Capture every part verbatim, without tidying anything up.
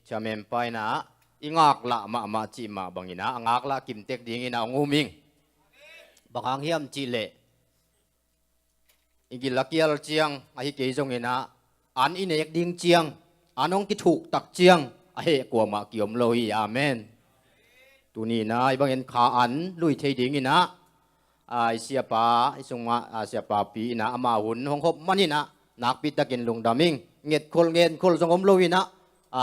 Thiamempa in ah i ngaklah mahmah cih mah bangin ah a ngaklah kimtek dingin ah hong um ing. Bang hang hiam cih leh i gil a kial ciang ahi kei zongin ah an i nek ding ciang, an hong kithuktak ciang a heh kuamah kiom lo hi. Amen. Tuni in ah hih bangin kha an lui thei dingin ah, a, i siapa, i sungah, a, siapapi in ah ama hun hong hop manin ah nakpitakin lungdam ing. Ngetkhol ngenkhol zong om lo in ah, a,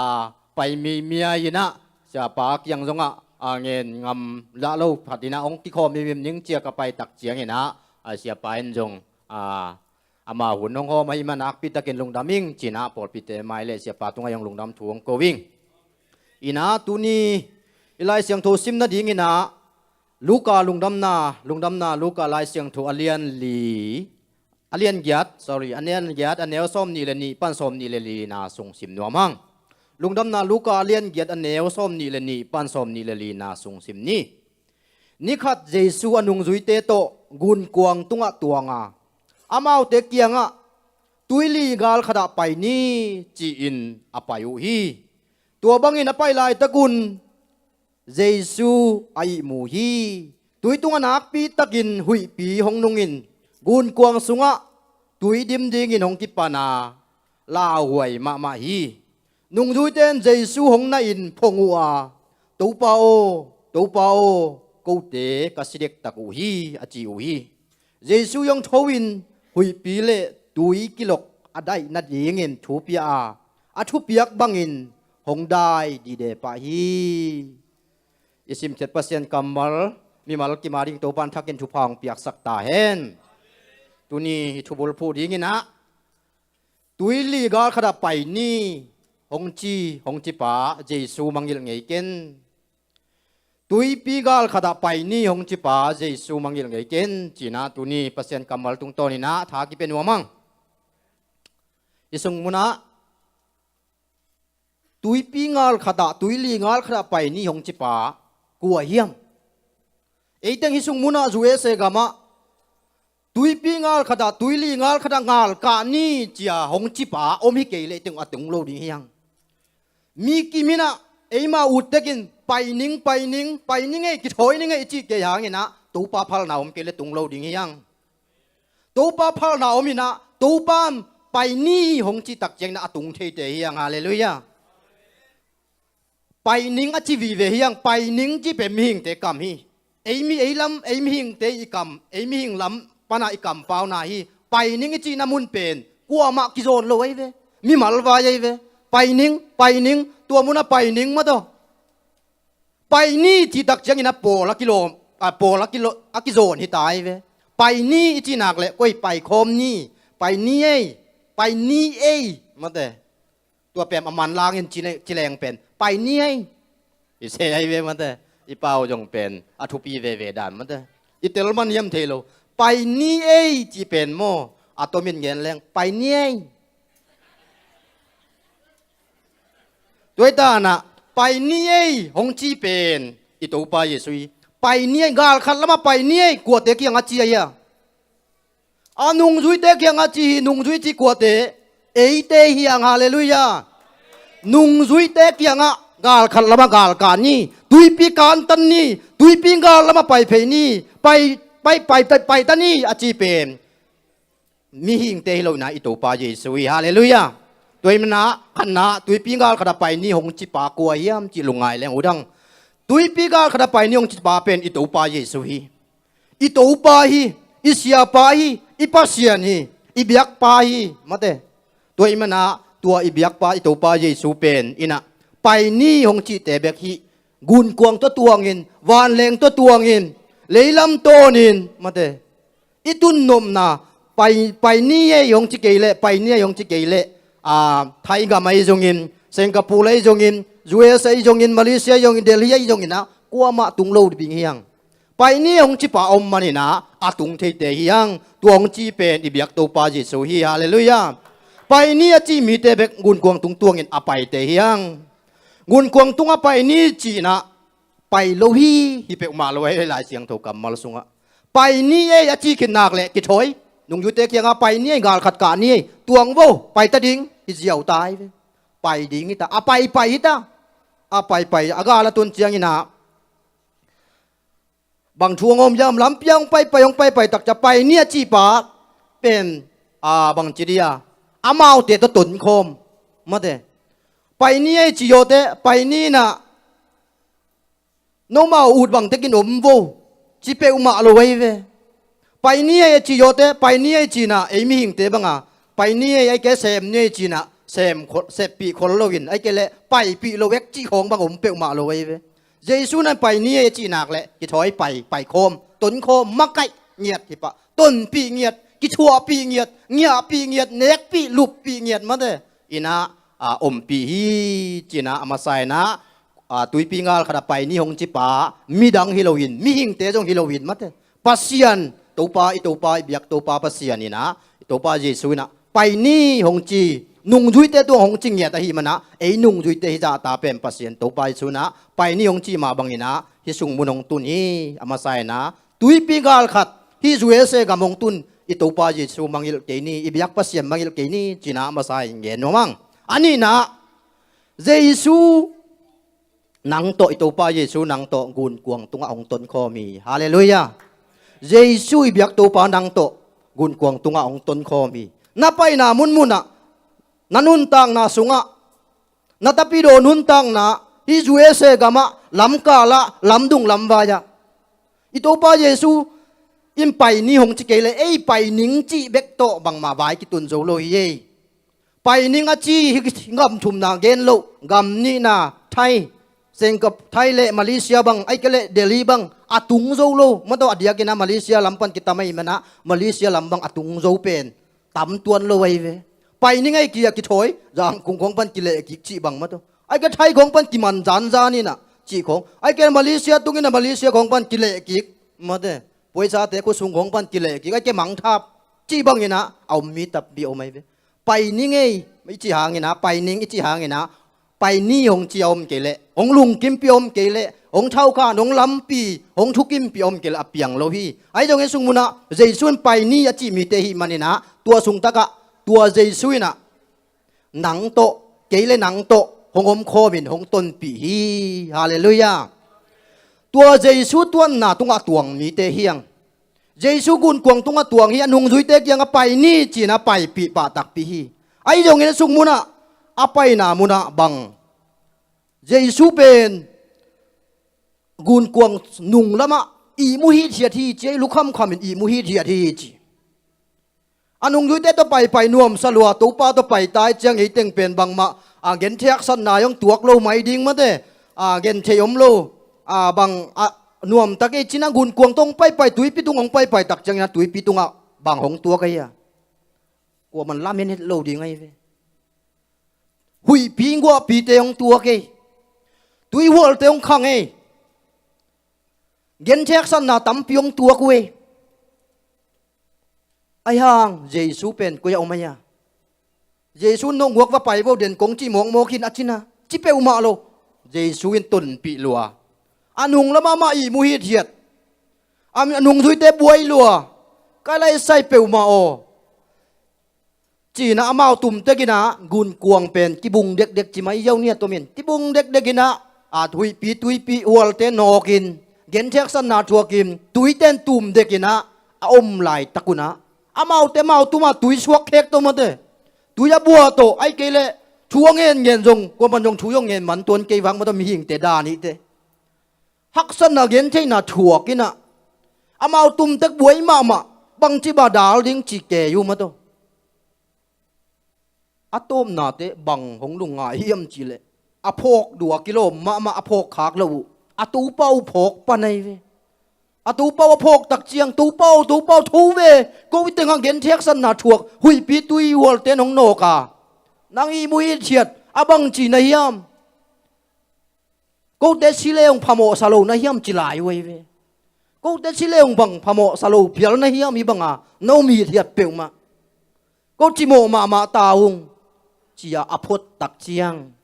pai mimia in ah siapa kiang zongah, a, ngen ngam lah lo phatin ah hong kikhawm mimim ning ci a ka paitak ciangin ah, a, siapa in zong, a, ama hun hong hawm ahih man nakpitakin lungdam ing ci-in ah pawlpite mai le siapa tungah zong lungdam thu hong ko ing. In ah tuni i Lai Siangtho sim nadingin ah Luka lungdamna, lungdamna Luka Lai Siangtho a lian li, a lian giat, sorry, a lian giat, a neu sawm nih le nih pan sawm nih le lina sung sim nuam hang. Lungdamna Luka a lian giat, a neu sawm nih le nih pan sawm nih le lina sung sim ni. Nikhat Jesu a nungzuite tawh gunkuang tungah tuang a, amaute kiangah, "Tuili gal khatah pai ni," ci-in a pai uh hi. Tua bangin a pai laitakun Jesu a ihmu hi. Tui tungah nakpitakin huihpi hong nungin gunkuang sungah tui dim dingin hong kipan a, lauhuai mahmah hi. Nungzuite in Jesu hong nahin phong uh a, "Topa aw, Topa aw, kote ka si dektak uh hi," a ci uh hi. Jesu zong tho in huihpi le tui kilok a daih nadingin thu pia a, a thupiak bangin hong dai dide pah hi. I simkhiat Pasian kammal mimal kim a ding Topa'n thakin thupha hong piaksak ta hen. Tuni i thubulphuh dingin ah, "Tuili gal khatah pai ni," hong ci, hong cipa Jesu mangngilh ngei ken. "Tuipi gal khatah pai ni," hong cipa Jesu mangngilh ngei ken, ci-in ah tuni Pasian kammal tungtawnin ah tha kipia nuam hang. I sung munah tuipi gal khatah, tuili gal khatah pai ni hong cipa kua hiam? Eiteng hih sung munah U S A gamah tuipi gal khatah, tuili gal khatah gal kah ni ci-a hong cipa om hi kei leh teng a tung lo ding hi hang. Mi kim in ah eima uttekin, "Pai ning, pai ning, pai ning ei, kithawi ning ei," i cih kei hangin ah Topa phalna om kei leh tung lo ding hi hang. Topa phalna om in ah Topa in, "Pai ni," hong cih tak ciangin ah a tung theite hi hang. Halleluiah. Pai ning a ci vive hi hang. Pai ning cih pen mihingte kam hi. Ei mi, ei lam, ei mihingte i kam, ei mihing lam pana i kampauna hi. Pai ning i cihna mun pen kuamah kizawn lo ahi ve. Mimal vai ahi ve. Pai ning, pai ning, tua munah pai ning mataw. Pai ni cih tak ciangin a pawl a kilawm, a pawl a kilo-, a kizawn hi ta ahi ve. Pai ni i cih nak leh koi pai khawm ni. Pai ni ei, pai ni ei, mate. Tua pen a manlangin ci le-, ci leng pen, "Pai ni ei," i se ahi ve mate. I pau zong pen a thupi veve dan mate. I tel man hiam thei lo. "Pai ni ei," ci pen maw, a tomin ngen leng, "Pai ni ei." Tua hi ta in ah, "Pai ni ei," hong ci pen i Topa Jesu hi. "Pai ni ei, gal khat lamah pai ni ei," kuate kiangah ci ahi a? A nungzuite kiangah ci hi. Nungzui cih kuate? Eite hi hang. Halleluiah. Nungzuite kiangah, "Gal khat lamah gal kah ni, tuipi kantan ni, tuipi gal lamah pai phei ni, pai, pai, pai, pai, pai ta ni," a ci pen mihingte hi lo in ah i Topa Jesu hi. Halleluiah. Tua hi man ah khatna, tuipi gal khatah pai ni hong cipa kua hiam cih lungngai leng uh dang. Tuipi gal khatah pai ni hong cipa pen i Topa Jesu hi. I Topa hi, i siapa hi, i Pasian hi, i biakpa hi, mate. Tua hi man ah tua i biakpa i Topa Jesu pen in ah pai ni hong cihte bek hi. Gunkuang tawh tuangin, vanleng tawh tuangin, leilam tawnin, mate. I tunnopna, "Pai, pai ni ei," hong ci kei leh, "Pai ni ei," hong ci kei leh, a, Thai gam ahi zongin, Singapore ahi zongin, U S A ahi zongin, Malaysia ahi zongin, Delhi ahi zongin ah kuamah tung lo ding hi hang. "Pai ni ei," hong cipa om manin ah a tung theite hi hang. Tua hong ci pen i biak Topa Jesu hi. Halleluiah. "Pai ni ei," a ci mite bek gunkuang tung tuangin a paite hi hang. Gunkuang tungah "Pai ni ei," ci-in ah pai lo hi, hi peuhmah lo ahi, Lai Siangtho kammal sungah. "Pai ni ei," a ci khit nak leh kithawi. Nungzuite kiangah, "Pai ni ei, gal khat kah ni ei, tuang vo, pai ta ding," hi ziau ta ahi ve. Pai ding hi ta, a pai pai hi ta. a paipai a gal a tun ciangin ah bang thu hong om hiam, lampi ah hong paipai, hong paipai tak ciang pai ni a cih pa pen, a, bang ci dih a, amaute tawh tonkhawm mate. Pai ni ei cih zawh teh pai ni in ah nomau ut bang tekin om vo, ci peuhmah lo ahi ve. Pai ni ei a cih zawh teh pai ni ei ci in ah ei mihingte bang a pai ni ei, ahih kei leh sem ni ei ci in ah sem khol, seppih khol loin, ahih kei leh paipih lo ek cih khawng bang om peuhmah lo ahi ve. Jesu in ah pai ni ei a cih nak leh kithawi pai, paikhawm, tonkhawm, makaih ngiat hi pah, tonpih ngiat, kithuahpih ngiat, ngiahpih ngiat, nekpih, luppih ngiat mate in ah, a, ompih hi ci in ah a masa in ah, a, tuipi ngal khat ah pai ni hong ci pa midang hi loin, mihingte zong hi loin mate, Pasian Topa, i Topa, i biak Topa Pasian in ah, i Topa Jesu in ah pai ni hong ci, nungzuite tungah hong ci ngiat ahih man ah ei nungzuite hi zahta pen Pasian Topa Jesu in ah pai ni hong cih mah bangin ah hih sung mun hong tun hi. A masa in ah tuipi ngal khat hih U S A gam hong tun i Topa Jesu mangngilh kei ni, i biak Pasian mangngilh kei ni ci in ah a masa in gen nuam ing. A nihna, Jesu nang tawh, i Topa Jesu nang tawh gunkuang tungah hong tonkhawm hi. Halleluiah. Jesu i biak Topa nang tawh gunkuang tungah hong tonkhawm hi. Na paina munmun ah, na nuntakna sungah, na tapidaw nuntakna, hih U S A gam ah, lamkal ah, lamdung lamvai ah, i Topa Jesu in pai ni hong ci kei leh ei pai ning cih bek tawh bangmah vai kitun zo lo hi ei. Pai ning a ci hi, gam thumna gen loh, gam nihna, Thai, Singapore, Thai le Malaysia bang, ahih kei leh Delhi bang a tung zo lo. Mate, a diakin ah Malaysia lam pan kitam ahih man ah Malaysia lam bang a tung zo pen tam tuan lo ahi ve. Pai ning ei ci a kithawi, Zangkong khawng pan kilehkik cih bang mate, ahih kei leh Thai khawng pan kiman zanzan in ah cih khawng, ahih kei leh Malaysia tung in ah Malaysia khawng pan kilehkik mate, poisate khuasung khawng pan kilehkik, ahih kei leh mangthap cih bangin ah a om mi tampi om ahi ve. Pai ning ei i cih hangin ah, pai ning i cih hangin ah, pai ni hong ci a om kei leh, hong lungkimpih a om kei leh, hong thaukhan, hong lampih, hong thukimpih a om kei leh a piang lo hi. Ahi zongin sung mun ah Jesu in pai ni a cih mite ahih manin ah, tua sung tak ah tua Jesu in ah nang tawh, kei le nang tawh hong omkhawm in hong tonpih hi. Halleluiah. Tua Jesu tuanna tungah tuang mite hi hang. Jesu gunkuang tungah tuang hi, a nungzuite kiangah pai ni ci in ah paipih pah takpi hi. Ahi zongin sung mun ah, a paina mun ah bang, Jesu pen gunkuang nung lam ah ihmu hithiat hi ci, ei lukhamkham in ihmu hithiat hi ci. A nungzuite tawh paipai nuamsa lua, Topa tawh pai ta ahih ciang ei teng pen bangmah, a, gentheih haksatna hong tuak lo mai ding mate, a, gentheih om lo, a, bang, a, nuamtak ei ci in ah gunkuang tawh hong paipai, tuipi tung hong paipai tak ciangin ah tuipi tungah bang hong tuak ahi a, kuaman lamen het lo ding ahi ve. Huihpi guahpite hong tuak ei. Tuihualte hong khang ei. Gentheih haksatna tampi hong tuak uh ei. Ahi hang Jesu pen koi ah om ahi a? Jesu in, "Nong guak va pai vo, den kong cih mawkmawk in," a ci in ah, ci peuhmah lo. Jesu in tonpih lua. A nung lam ah amah ihmu hithiat. A nungzuite buai lua. Ka laisai peuhmah aw. Ci in ah amau tum tek in ah gunkuang pen kibung dekdek ci mai, Zomi a tomin. Kibung dekdek in ah, a, huihpi tuipi hualte nawk in, gentheih haksatna thuak in, tuite in tum dek in ah a om laitak un ah, amaute amau tum ah tui suak khek tawh mate, tui a buah tawh, ahih kei leh thu a ngenngen zong, kuaman zong thu zong ngen man tuan kei vang mate, mihingte dan hi teh. Haksatna gentheihna thuak in ah, amau tum tek buai mahmah, bangci bang dal ding ci kei uh mate. A tawpna teh bang hong lungngai hiam cih leh, a phawk dua kilawm mahmah, a phawk khak lo uh, a topa uh phawk pan ahi ve. A topa uh a phawk tak ciang, "Topa aw, Topa aw, tho ve, ko i tengah gentheih haksatna thuak huihpi tuihualte in hong nawk a, nang ihmu hithiat, a bangci na hiam? Kote si le hong phamawhsa lo na hiam?" ci lai uh ahi ve. "Kote si le hong bang phamawhsa lo phial na hiam, hih banga na om hithiat peuhmah? Ko cimawh mahmah ta ung," ci-a a phot tak ciang,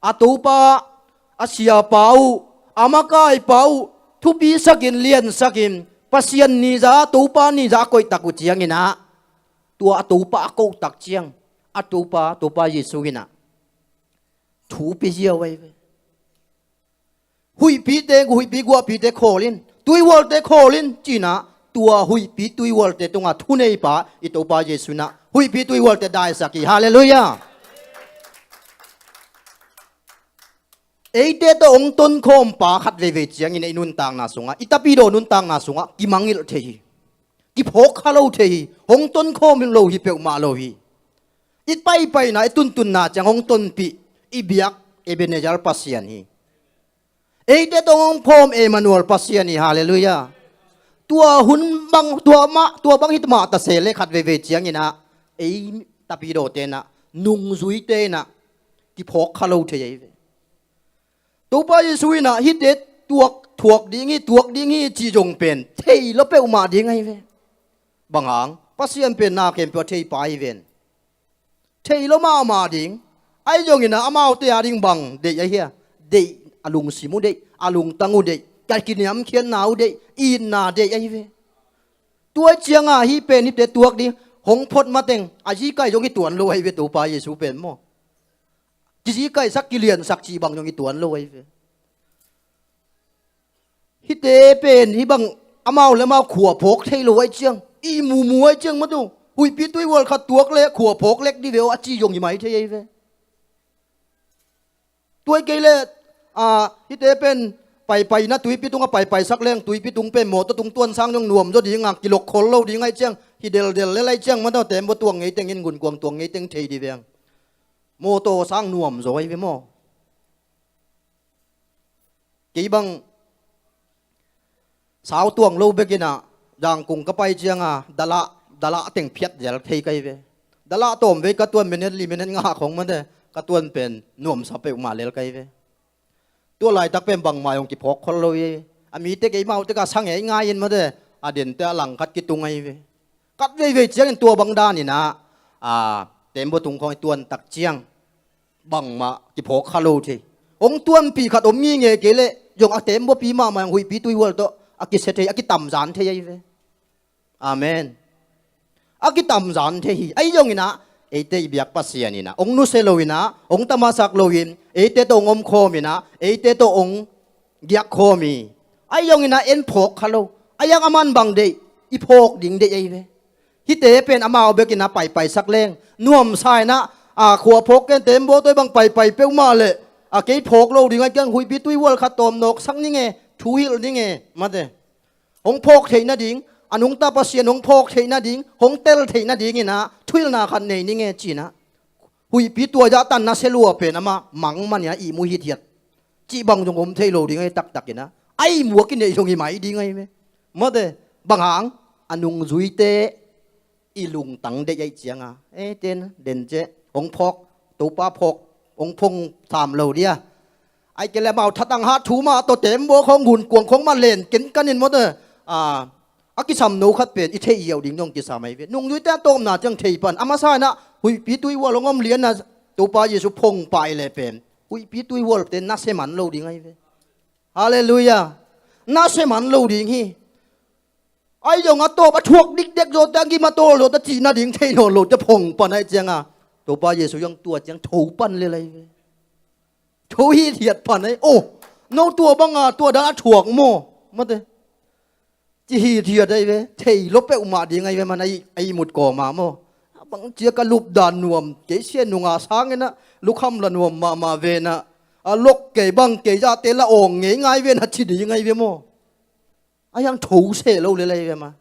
a topa, a siapa uh, a makaipa uh thupisakin, liansakin, Pasian ni za, Topa ni za a koih tak uh ciangin ah, tua a topa a koh tak ciang, a topa, Topa Jesu in ah thu pia ziau ahi ve. Huihpite, huihpi guahpite khawl in, tuihualte khawl in, ci-in ah tua huihpi tuihualte tungah thuneipa i Topa Jesuh in ah huihpi tuihualte daisak hi. Halleluiah. Eite tawh hong tonkhawm pa khat veivei ciangin i nuntakna sungah, i tapidaw nuntakna sungah kimangngilh thei hi. Kiphawk kha lo thei hi. Hong tonkhawm lo hi peuhmah lo hi. I paipaina, i tuntunna ciang hong tonpih i biak Ebenezer Pasian hi. Eite tawh hong omkhawm Emmanuel Pasian hi. Halleluiah. Tua hun bang, tua mah, tua bang hi mah ta se leh khat veivei ciangin ah ei tapidawte in ah nungzuite in ah kiphawk kha lo thei ahi ve. Topa Jesuh in ah hihte tuak, thuak ding hi, tuak ding hi cih zong pen thei lo peuhmah ding ahi ve. Bang hang? Pasian pen na khempeuh a theipa hi ven. Thei lo mahmah ding. Ahi zongin ah amaute a ding bang deih ahi a? Deih, a lungsim uh deih, a lungtang uh deih, ka kiniamkhiatna uh deih, itna deih ahi ve. Tua ciangah hih pen hihte tuak ding hong phot mateng a zikai zong hi tuan lo ahi ve Topa Jesuh pen maw. Kizikaisak, kiliansak cih bang zong hi tuan lo ahi ve. Hihte pen hih bang amau le amau khua phawk thei lo ahi ciang, i mumu ahi ciang mah tu, huihpi tuihual khat tuak le khua phawk lek dih ve aw a ci zong hi mai thei ahi ve. Tua hi kei leh, a, hihte pen paipaina tuipi tungah paipaisak leng tuipi tung pen mawtaw tung tuan sang zong nuam zaw ding a, kilok khol lo ding ahi ciang, hi deldel lel ahi ciang mah tu, tembaw tuang ngei teng in, gunkuang tuang ngei teng thei dih veng. Mawtaw sang nuam zaw ahi ve maw. Kei bang sau tuang lo bekin ah Zangkung ka pai ciangah dalah, dalah teng phiat zel thei ka hi ve. Dalah tawmvei ka tuan, minute li minute nga khong mate, ka tuan pen nuamsa peuhmah lel ka hi ve. Tua laitak pen bangmah hong kiphawk khol lo hi. A mite kei mau tek a sa ngeingai in mate, a dente a langkhat kitung ahi ve. Khat veivei ciangin tua bang danin ah, a, tembaw tung khawng i tuan tak ciang bangmah kiphawk kha lo thei. Hong tuanpih khat om ngingei kei leh zong a tembaw pi mahmah hong huihpi tuihual tawh a kisia thei, a kitamzan thei ahi ve. Amen. A kitamzan thei hi. Ahi zongin ah eite i biak Pasian in ah hong nusia lo in ah, hong tamasak lo in, eite tawh hong omkhawm in ah, eite tawh hong giakkhawm hi. Ahi zongin ah en phawk kha lo. Ahi zong aman bang deih, i phawk ding deih ahi ve. Hihte pen amau bekin ah paipaisak leng nuamsa in ah, a, khua phawk ken tembaw tawh bang paipai peuhmah leh, a, kei phawk lo ding ahi keng, huihpi tuihual khat tawm nawksak ning e, thuhilh ning e mate. Hong phawk theih nading, a nungta Pasian hong phawk theih nading, hong tel theih nadingin ah thuhilhna khat nei ning e ci-in ah huihpi tuihual zahtan nasia lua pen amah mang man in ah ihmu hithiat cih bang zong om thei lo ding ahi taktak in ah, a ihmu a kineih zong hi mai ding ahi ve. Mate, bang hang? A nungzuite i lungtang deih ahi ciangah, eite in den ciah hong phawk, Topa phawk, hong phong sam lo dia. Ahi kei leh amau thatang hat thu mah tawh tembaw khawng, gunkuang khawng mah len kenkan in mate, a, a kisam no khat pen i theih ziau ding dong kisam ahi ve. Nungzuite a tawpna ciang thei pan, a masa in ah huihpi tuihual hong om lian a Topa Jesuh phong pah leh pen huihpi tuihualte nasia man lo ding ahi ve. Halleluiah. Nasia man lo ding hi. Ahi zong a tawp a thuak dikdek zawte, a gim a tawl zawte, cih nading thei nawn lote phong pan ahi ciangah Topa Jesuh zong tua ciang tho pan lel ahi ve. Tho hithiat pan ahi. Oh, no tua banga tua dan a thuak maw? Mate. Ci hithiat ahi ve. Thei lo peuhmah ding ahi ve man, a ihmut kawma maw? A bang cia ka lupdan nuam kei sia, nunga sangin ah lukham la nuam mahmah ven ah, a lok kei bang kei zahte la awng ngeingai ven ah ci ding ahi ve maw? Ahi hang tho seh lo lel ahi ve mah.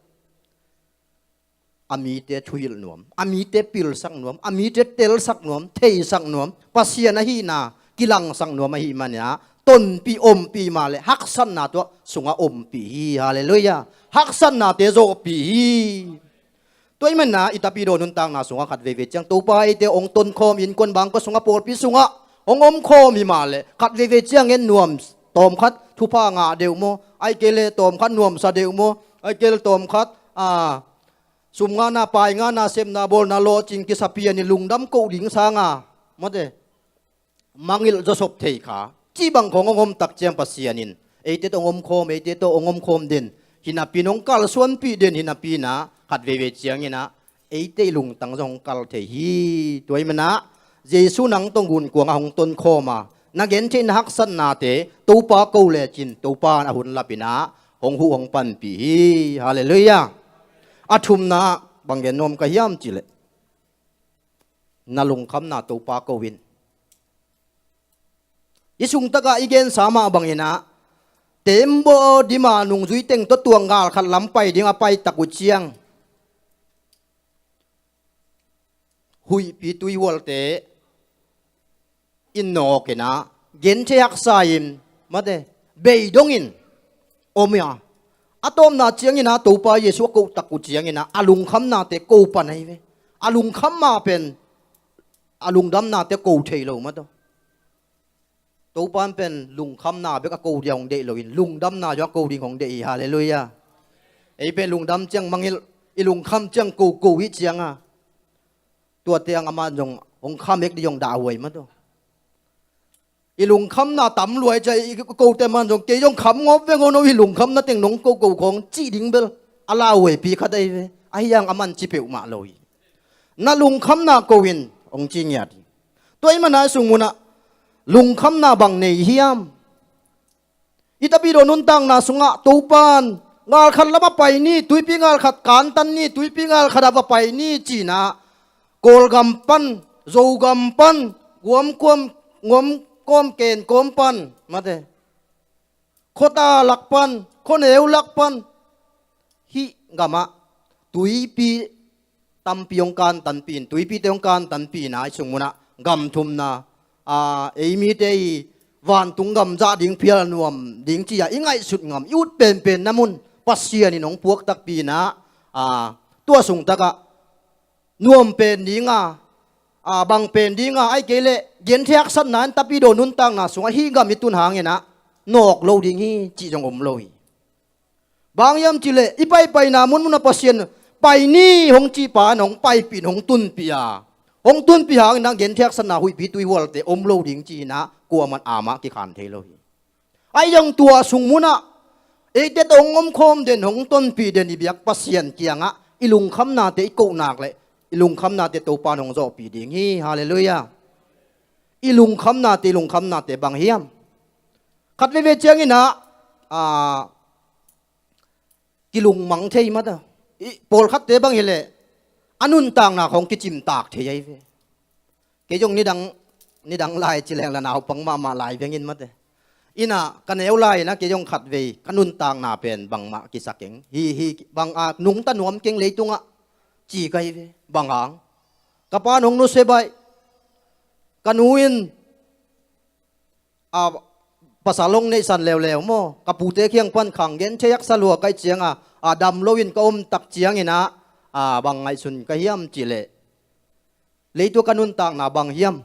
A mite thuhilh nuam, a mite pilsak nuam, a mite telsak nuam, theisak nuam, Pasian ahihna kilangsak nuam ahih manin ah tonpih, ompih mah leh haksatna tuah sungah ompih hi. Halleluiah. Haksatnate zawhpih hi. Tua ahih manin ah i tapidaw nuntakna sungah khat veivei ciang Topa eite hong tonkhawm, innkuan bangkua sungah, pawlpi sungah hong omkhawm hi mah leh khat veivei ciang en nuam, tawmkhat thupha ngah deuh maw? Ahi kei leh tawmkhat nuamsa deuh maw? Ahi kei leh tawmkhat, a, sum ngahna, pai ngahna, sepna, bawlna, lawhcing kisa pian in lungdam koh ding sanga, mate, mangngilh zawsop thei kha cih bang khawng hong om tak ciang Pasian in eite tawh hong omkhawm, eite tawh hong omkhawm den hi napi in, hong kalsuanpih den hi napi in ah khat veivei ciangin ah eite i lungtang zong hong kal thei hi. Tua ahih manin ah Jesuh nang tawh gunkuangah hong tonkhawm a, Na gentheih na haksatnate Topa ko lecin Topa in a hun lapinah hong huh hong panpih hi. Halleluiah. A thumna bang gen nuam ka hiam cihleh, na lungkhamna Topa ko in. I sungtakah i gensa mah banginah tembaw dima nungzui teng tawh tuang galkhat lam pai ding a paitak uh ciang huihpi tuihualte in nawkinah genthei haksa in mate bei dongin om ia. A tawpna cianginah Topa Jesuh a kohtak uh cianginah a lungkhamnate ko pan ahi ve. A lungkham ma pen a lungdamnate ko thei lo mate. Topa in pen lungkhamna bek a ko ding hong deih loin lungdamna zong a ko ding hong deih hi. Halleluiah. Ei pen lungdam ciang mangilh, i lungkham ciang ko ko hi cianga tuate ang amah zong hong kham hek ding hong dahhuai mate. I lungkhamna tam luai cia i kote man zong kei zong kham ngawp veng hong no, i lungkhamna teng nong ko ko khong cih ding bel a lauhuaipi khat ahi ve. Ahi ang aman ci peuhmah lo hi. Na lungkhamna ko in hong ci ngiat hi. Tua i mana i sung munah lungkhamna bang nei hiam? I tapidaw nuntakna sungah Topan galkhat lam a pai ni, tuipi galkhat kantan ni, tuipi galkhat a va pai ni cinah Kawlgam pan, Zogam pan, guam kuam, guam kawm ken kawm pan mate, khuata lak pan, khuaneu lak pan, hih gamah tuipi tampi hong kantanpi in, tuipite hong kantanpi in a i sung munah gam thumna, a, ei mite i vantung gam zah ding phial nuam ding ci-a i ngaihsut ngam, i ut penpen na mun Pasian in hong puaktakpi inah, a, tua sungtakah nuam pen dinga, a, bang pen dinga, ai kei leh genthei haksatna in tapidaw nuntakna sungah hih gam i tun hanginah nawk lo ding hi cih zong om lo hi. Bang hiam cihleh i paipaina munmunah Pasian pai ni hong cihpa in hong paipih in hong tunpih a, hong tunpih hanginah genthei haksatna huihpi tuihualte om lo ding ci-inah kuaman amah kikhan thei lo hi. Ahi zong tua sung munah eite tawh hong omkhawm den, hong tonpih den i biak Pasian kiangah i lungkhamnate i kohnak leh i lungkhamnate Topa in hong zawhpih ding hi. Halleluiah. I lungkhamnate, i lungkhamnate bang hiam? Khat veivei cianginah, a, kilungmang thei mata. I pawlkhatte bang hileh a nuntakna khong kicimtak thei ahi ve. Kei zong nidang, nidang lai ci leng la naupang mahmah lai vengin mate. Inah ka neu lai inah kei zong khatvei ka nuntakna pen bangmah kisa keng. Hi, hi, bang a nungta nuam keng leitungah ci ka hi ve. Bang hang? Ka pa in hong nusia baih. Ka nu in a, pasal hong neihsan leuleu maw? Ka pute kiang pan khang genthei haksa lua ka hih cianga, a, dam loin ka omtak cianginah, a, bang ngaihsun ka hiam cihleh, leitung ka nuntakna bang hiam?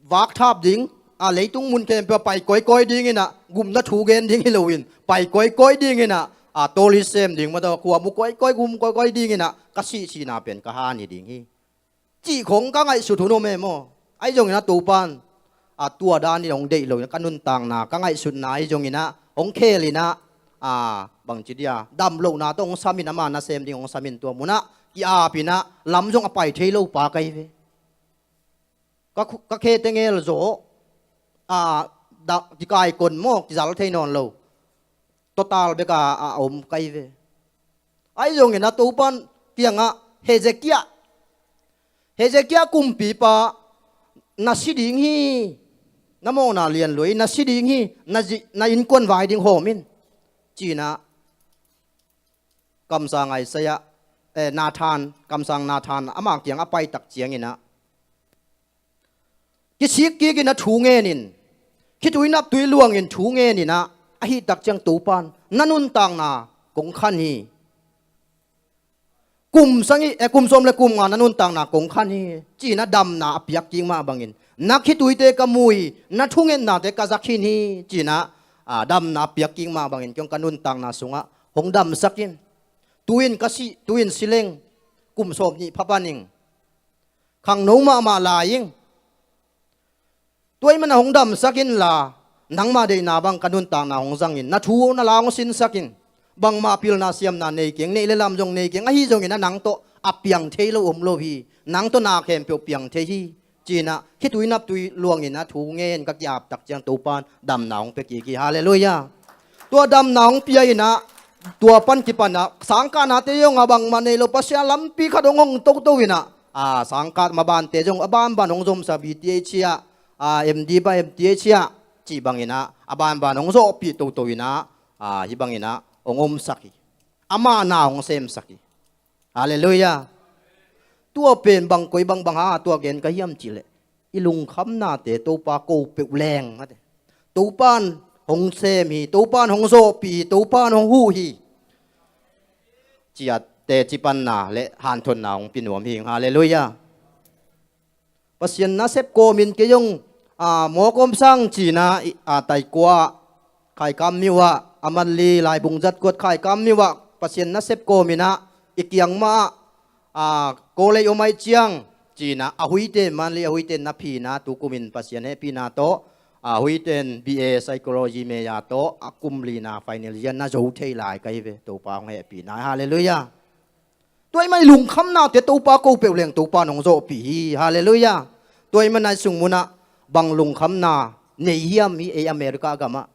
Vakthap ding, a, leitung mun khempeuh a pai kawikawi dinginah, gupna thu gen ding hi loin pai kawikawi dinginah, a, tawlhi sem ding mata, khua mu kawikawi, gum kawikawi dinginah ka sihsihna pen ka hani ding hi. Cih khong ka ngaihsut hun om e maw? Ahi zongin a Topan, a, tua danin hong deih loin ka nuntakna, ka ngaihsutna ahi zongin ah hong khelinah, a, bangci dia, damlohna tawh hong samin, ama nasem ding hong samin tua munah ki-apinah lam zong a pai thei lo pa ka hi ve. Ka khu-, ka khe tengel zaw, a, da, kikaikon maw, kizal thei nawn lo. Total beka a om ka hi ve. Ahi zongin a Topan kiangah Hezekiah, Hezekiah kumpipa na si ding hi, na mawhna lian lua hi, na si ding hi, na zi-, na innkuan vai ding hawm in, cinah kamsang Isaiah, eh, Nathan, kamsang Nathan ama kiangah a paitak cianginah kisik kikin a thu ngenin, khitui naptui luangin thu ngeninah, ahih tak ciang Topan na nuntakna kong khan hi. Kum sagih, eh, kum sawm le kum nga na nuntakna kong khan hi, cinah damna a piak kik mah bangin, na khituite ka mu hi, na thungetnate ka za khin hi, cinah, a, damna a piak kik mah bangin kei hong ka nuntakna sungah hong damsak in. Tu-in ka si, tu-in si leng kum sawm nih pha paning. Khangno mahmah lai ing. Tua ahih manin hong damsak inla, nangmah deihna bang ka nuntakna hong zangin, na thu na la hong sinsak in. Bangmah pilna siamna nei keng, neih le lam zong nei keng, ahi zongin a nang tawh a piang thei lo om lo hi. Nang tawh na khempeuh piang thei hi. Ci-in ah khitui naptui luangin ah thu ngen ka ki-ap tak ciang Topan damna hong pia kik hi. Halleluiah. Tua damna hong pia in ah tua pan kipan ah sangkahnate zong a bangmah nei lo, Pasian lampi khat hong hong toto in ah, a, sangkah mabante zong a banban hong zomsa, B Th hi ah, a, M D bang M Th hi ah, cih bangin ah a banban hong zawhpih toto in ah, a, hih bangin ah hong omsak hi. Amah na hong semsak hi. Halleluiah. Tua pen bang koi bang bang hang a tua gen ka hiam cih leh, i lungkhamnate Topa ko peuh leng, mate, Topan hong sem hi, Topan hong zawhpih hi, Topan hong huh hi, ci-a teci panna le hanthotna hong pia nuam hi. Halleluiah. Pasian nasep kawmin kei zong, a, mawk om sang ci-in ah, i, a, Taikua, Khaikam myo ah, a, Manli Laibung zat kuat Khaikam myo ah Pasian nasep kawmin ah i kiang mah ah, a, kawlei om ahih ciang ci-in ah, a huite, Manli a huite na phina, tukumin Pasian hehpihna tawh, a, huite in B A Psychology mei-a tawh a kum lina final year na zo thei lai ka hi ve, Topa hong hehpihna. Halleluiah. Tua ahih manin i lungkhamnate Topa ko peuh leng Topa in hong zawhpih hi. Halleluiah. Tua ahih manin i sung munah bang lungkhamna nei hiam, hih ei America gamah?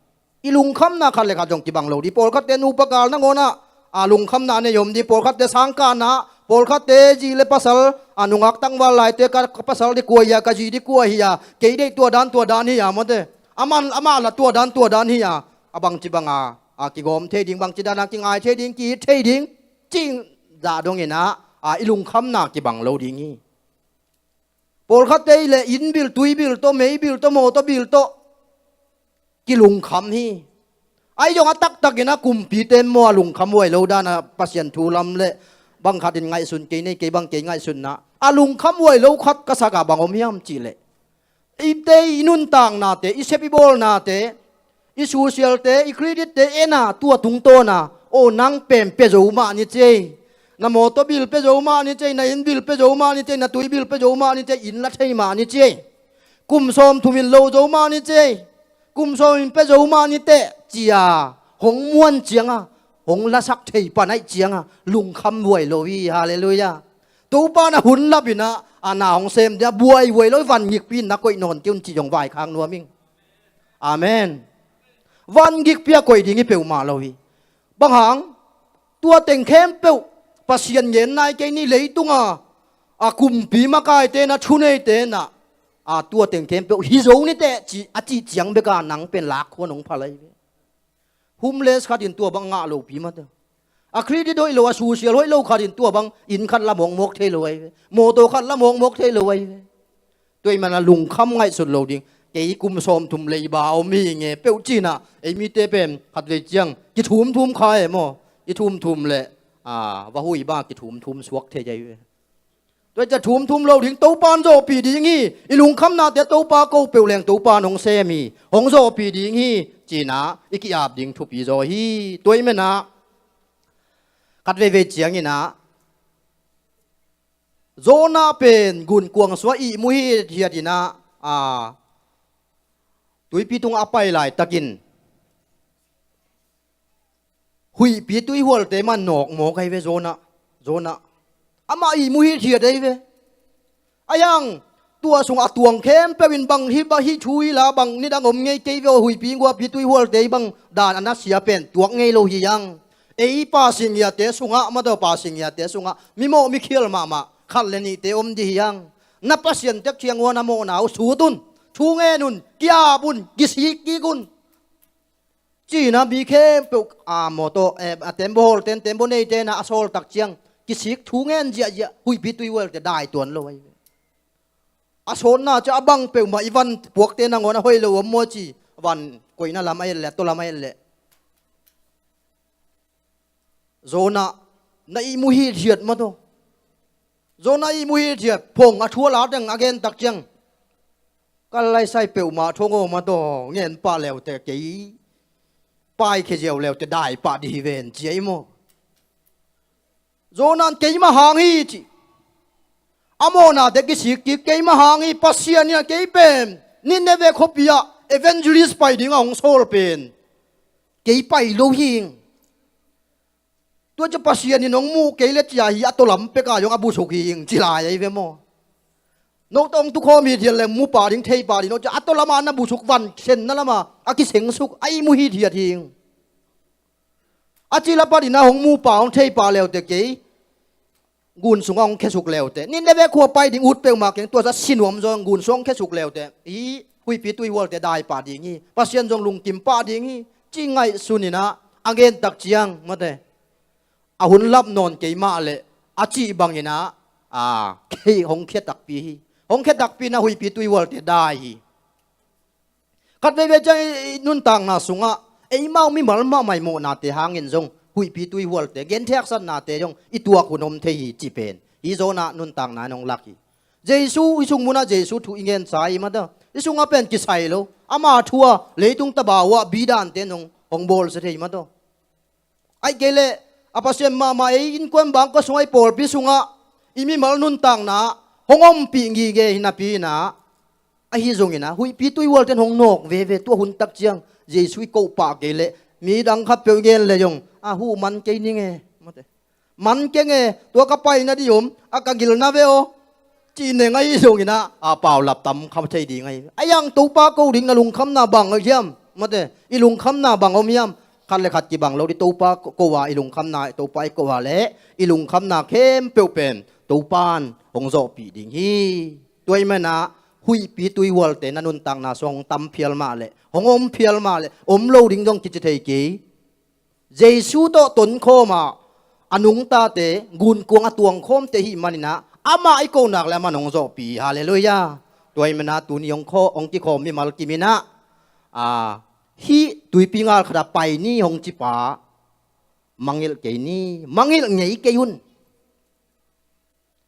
I lungkhamna khat le khat zong kibang lo ding. Pawlkhatte nupa kal nangawnah, a, lungkhamna nei om ding. Pawlkhatte sangkahna, pawlkhatte zi le pasal, a, nungak tangval laite, ka, ka pasal ding kua hi-a, ka zi ding kua hi-a, kei deih tua dan tua dan hi-a, mate, amah, amah la tua dan tua dan hi-a, a, bangci banga, a, kigawm thei ding, bangci dana kingai thei ding, ki-it thei ding, cih zah dongin ah, a, i lungkhamna kibang lo ding hi. Pawlkhatte i leh inn bil, tui bil tawh, mei bil tawh, mawtaw bil tawh kilungkham hi. Ahi zong a taktakin ah kumpite maw, a lungkham huai lo dana Pasian thu lam le bang khatin ngaihsun kei nei, kei bang kei ngaihsunna, a lungkham huai lo khat ka sak a bang om hiam cih leh, eite i nuntaknate, i sep i bawlnate, i socialte, i creditte en a, tua tungtawna, aw, nang pen pia zo mah ni ci ei. Na mawtaw bil pia zo mah ni ci ei, na inn bil pia zo mah ni ci ei, na tui bil pia zo mah ni ci ei, inn la thei mah ni ci ei. Kum sawmthum in lo zo mah ni ci ei. Kum sawm in pia zo mah ni teh, ci-a hong muan cianga, hong lasak thei pan ahih cianga lungkham huai lo hi. Halleluiah. Topa in ah hun lapin ah, a, na hong sem ding a, buai huai lo, vangikpi in na koih nawn kei un cih zong vaikhak nuam ing. Amen. Vangikpi a koih ding hi peuhmah lo hi. Bang hang? Tua teng khempeuh Pasian ngen nai kei ni, leitunga, a, kumpi makaite in ah, thuneite in ah, a, tua teng khempeuh hi zo ni teh, ci, a cih ciang bek a nang pen lakkhua in hong phal ahi ve. Homeless khatin tua bang ngah lopi mate. A credit hoih lo, a social hoih lo khatin tua bang inn khat la mawkmawk thei lo ahi ve. Mawtaw khat la mawkmawk thei lo ahi ve. Tua ahih manin ah lungkham ngaihsut lo ding. Kei kum sawmthum leiba om hi nge peuh ci-in ah, ei mite pen khatvei ciang kithumthum kha e maw. I thumthum leh, a, va hui bang kithumthum suak thei ahi ve. Tua hi ciang thumthum lo ding, Topa in zawhpih ding hi. I lungkhamnate Topa ko peuh leng Topa in hong sem hi, hong zawhpih ding hi, ci-in ah i ki-ap ding thupi zaw hi. Tua ahih manin ah khat veivei ciangin ah Jonah pen gunkuang sungah ihmu hithiat in ah, a, tuipi tungah a pai laitakin huihpi tuihualte mah nawk mawk ahi ve Jonah. Jonah, amah ihmu hithiat ahi ve. Ahi hang, tua sungah a tuang khempeuh in bang hi, bang hi thu hi la, bang nidang om ngei kei ve aw, huihpi guahpi tuihualte hi bang dan a nasia pen tuak ngei lo hi hang. Ei pasingiate sungah, mataw, pasingiate sungah mimawh mikhial mahmah khat le nihte om ding hi hang. Na Pasian tek thiang uh a na mawhna uh sut un, thu ngen un, ki-ap un, kisik kik un, ci-in ah mi khempeuh, a, mawtaw, eh, a, tembaw hawlten, tembaw neiten ah a sawl tak ciang kisik, thu ngen ziahziah, huihpi tuihualte dai tuan lo ahi ve. A sawtna ciang a bang peuhmah i van puakte nangawn a hoih lo om maw ci, van koihna lam a et leh, a taw lam a et leh. Jonah, na ihmu hithiat mataw. Jonah ihmu hithiat, phong a thu a la teng a gen tak ciang, ka laisai peuhmah thong aw mataw, ngen pah leuteh kei paikhia ziau leuteh dai pah ding hi ven ci ahi maw. Jonah in keimah hang hi ci. A mawhnate kisik kik, keimah hang hi, Pasian in ah kei pen Nineveh khuapi ah evangelist pai dingah hong sawl pen kei pai lo hi ing. Tua ciang Pasian in hong muh kei leh ci-a hi, a taw lam pek ah zong a busuk hi ing ci lai ahi ve maw. No tawh hong tukhawm hithiat le mupa ding theipa ding no ci a, a tawlama na busuk van khenna lama a kisengsuk a ihmu hithiat hing. A ci lapatina hong mupa hong theipa leute kei gun sungah hong khesuk leute, Nineveh khua pai ding ut peuhmah keng, tua za sinuam zong gun sungah hong khesuk leute, hih huihpi tuihualte daipah ding hi. Pasian zong lungkim pah ding hi, ci ngaihsun inah a gen tak ciang mate, a hun lap nawn kei mah leh a cih banginah a, kei hong khia takpi hi. Hong khia takpi inah huihpi tuihualte dai hi. Khat veivei ciang i, i nuntakna sungah eimau mimal mahmah i mawhnate hangin zong huihpi tuihualte, gentheih haksatnate zong i tuak hun om thei hi ci pen hih zawnah nuntakna in hong lak hi. Jesu, hih sung munah Jesu thu i ngensa hi mata, hih sungah pen kisai lo. Ama thu a leitung tabau ah bidante in hong, hong bawlsia thei hi mata. Ahih kei leh a Pasian mahmah ei innkuan bangkua sungah, i pawlpi sungah i mimal nuntakna hong ompih ngige hi napi inah, ahi zonginah huihpi tuihualte in hong nawk veve. Tua hun tak ciang Jesu i koh pah kei leh midang khatpeuh i ngen le zong a, huh man kei ning e, mate, man keng e, tua ka paina dih om a, ka gilna ve aw, cih neng ahi zonginah a, paulap tam kha thei ding ahi. A yang Topa ko ding na lungkhamna bang aw hiam? Mate, i lungkhamna bang om hiam? Khat le khat kibang lo dih. Topa ko, ko a i lungkhamna, Topa i ko a leh i lungkhamna khempeuh pen Topa in hong zawhpih ding hi. Tua ahih manah huihpi tuihualte na nuntakna sung hong tam phial mah leh, hong om phial mah leh, om lo ding zong kici thei kei. Jesu tawh tonkhawm a, a nungtate, gunkuang a tuangkhawmte hih maninah amah i konak le amah in hong zawhpih hi. Halleluiah. Tua ahih manah tuni hong khaw, hong kikhawm mimal kim inah a, hih tuipi ngal khat a pai ni hong cipa mangngilh kei ni, mangngilh ngei kei un.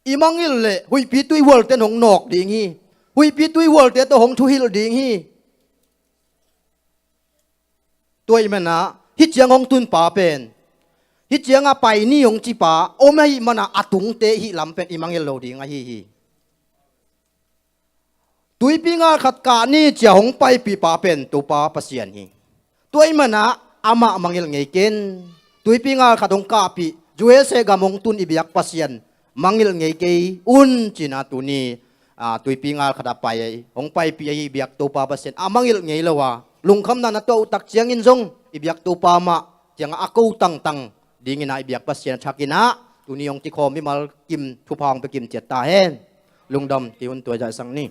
I mangngilh leh huihpi tuihualte in hong nawk ding hi. Huihpi tuihualte tawh hong thuhilh ding hi. Tua ahih manah hih ciang hong tunpa pen, hih ciangah pai ni hong cipa om ahih manah a tungte hih lam pen i mangngilh lo ding ahi hi. Tuipi ngal khat kah ni ci a hong paipihpa pen Topa Pasian hi. Tua ahih manah amah mangngilh ngei ken. Tuipi ngal khat hong kahpih, U S A gam hong tun i biak Pasian mangngilh ngei kei un ci inah tuni a, tuipi ngal khat a pai, hong paipih ahi i biak Topa Pasian a mangngilh ngei lo a, lungkhamna na tuah uh tak ciangin zong i biak Topa mah ciangah a ko tangtang dinginah i biak Pasian a thakinah tuni hong kikhawm mimal kim thupha hong pia kim ciat ta hen. Lungdam. Kei hun tua i zahsak ni.